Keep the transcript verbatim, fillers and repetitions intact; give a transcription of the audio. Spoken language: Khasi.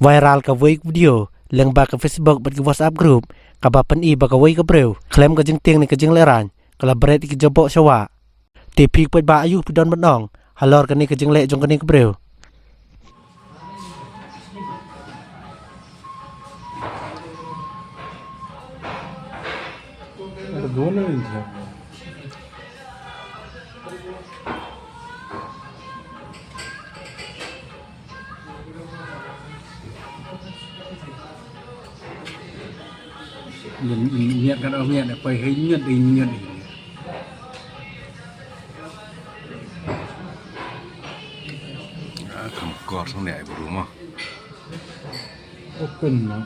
Viral kawei ka video lyngba ka Facebook bad ka WhatsApp group kaba pyni ba kawei ka briew khlem ka jingtieng ne ka jinglehrain ka la bret ïa ki jaboh sha wah. Te phi paidbah, aïu phi don ban ong halor kane ka jingleh jong kane ka briew? Miat ka dang miat, poi hei miat, hei miat, hei miat. Ah, kam kor sang ne ai bru ma. Open ma.